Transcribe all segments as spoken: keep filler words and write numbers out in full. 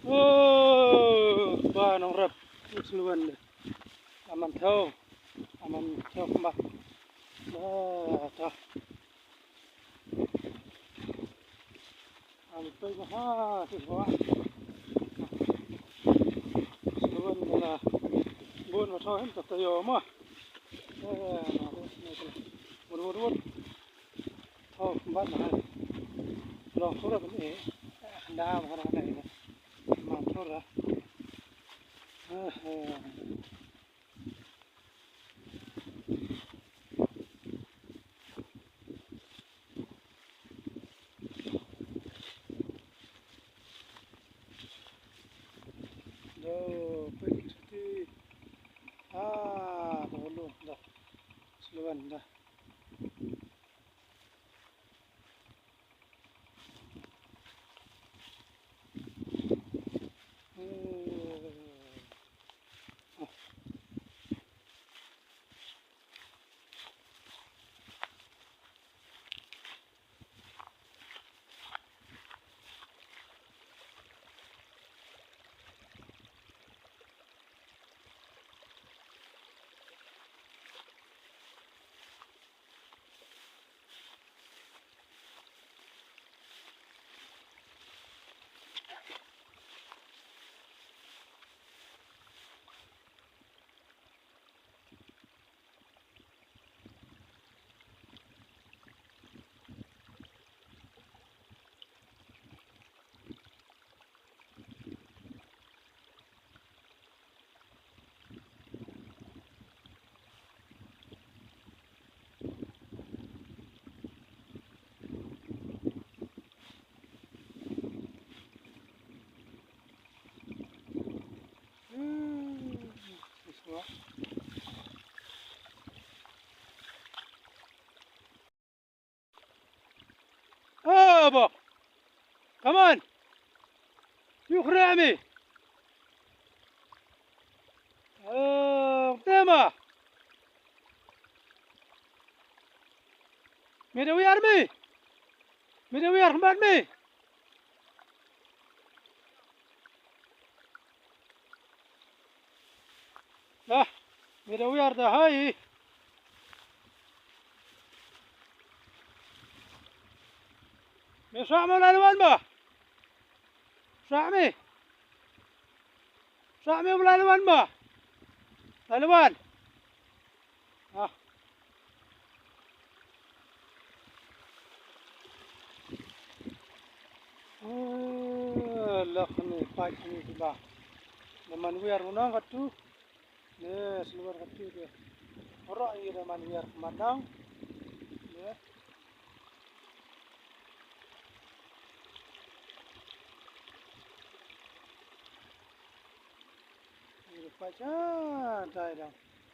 Oh, ba nongrep, u sluen de. Aman thaw, aman thaw kumba. Ba ta. Am pei ma ha, ki ba. Sluen de la. Bun ma thaw hem ta yo ma. Eh, ma, ma, ma, ma, ma, ma. Thaw kumba na. Long sura ban eh. Da ma na na. Manthura. Aha. Do, pek cuti. Ah, do, do, do. Sluen da. Oh, bok. Come on. You grab me. Oh, tema. Me de wiar me. Me de wiar khmat me. Lah, me de wiar da hai. Me sa me lai wan ba. Sa me. Sa me lai wan ba. Lai wan. Ah. Ah, lak ni pait ni kiba. Na man wiar nang katu. Ne, silver katu de. Oro ngi da man wiar manang. Ne. Ngi da pait ah, dai dang.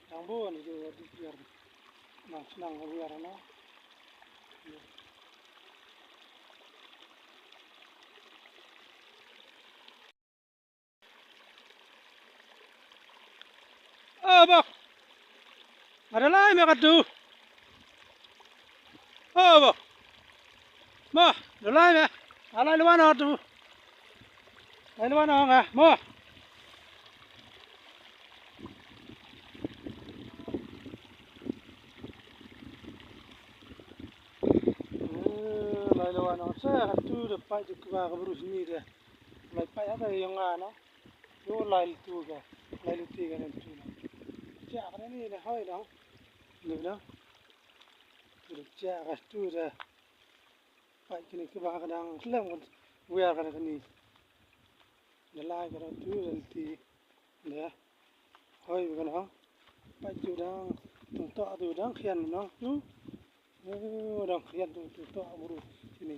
Dang bun ïa u duk wiar. Nang snang wiar na. Oh, bok. Nga da lai me katu. Oh, bok. Ma, da lai me. Nga lai lwan tu. Lai lwan nga. Ma. Eh, lai lwan sa tu da pait tu ka bru sini de. Lai pait ha ïong nga na. Yo lai tu ka. Lai tu ka na tu na. Cha ka ni na hoi na. Ni na. Tu cha ka tu da. Pait kini kiba ka dang slem kan wiar kan kini. Da lai ka dang tu da liti. Da. Hoi ba kan hong. Pait tu dang tung to tu dang khian nong tu. Oh, dang khian tu tu to bru kini.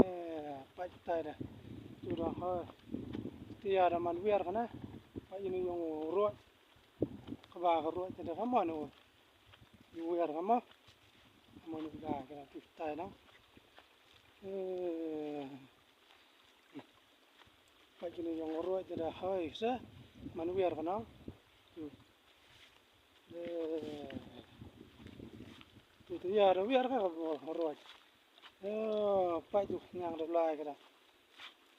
Eh, pait tai da. Tu dang hoi. Tia da man wiar kan na. Pait ini ïong ruat. Kaba ka ruat da ka man. Ïong wiar kan ma. Ka man da ka tu tai dang. Eh. Pait kini ïong ruat da hoi sa man wiar ka nang. Tu. Eh. Tu tu ïa da wiar ka ruat. Eh, pait tu nang da lai ka da.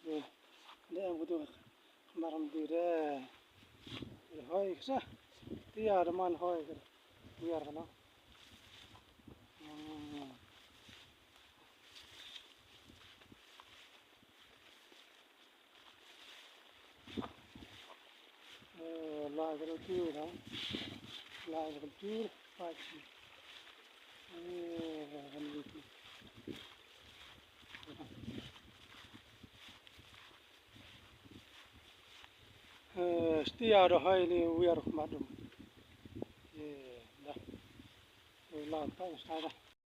Eh. Dei em kutu. Maram di de. Hoi sa. Tia da man hoi. Biar kana. Hmm. Eh, la gero tu da. La gero tu. Pachi. Eh, kan gitu. Eh, stia da hai ni wiar madum. Eh, da. Eh, la pa stada.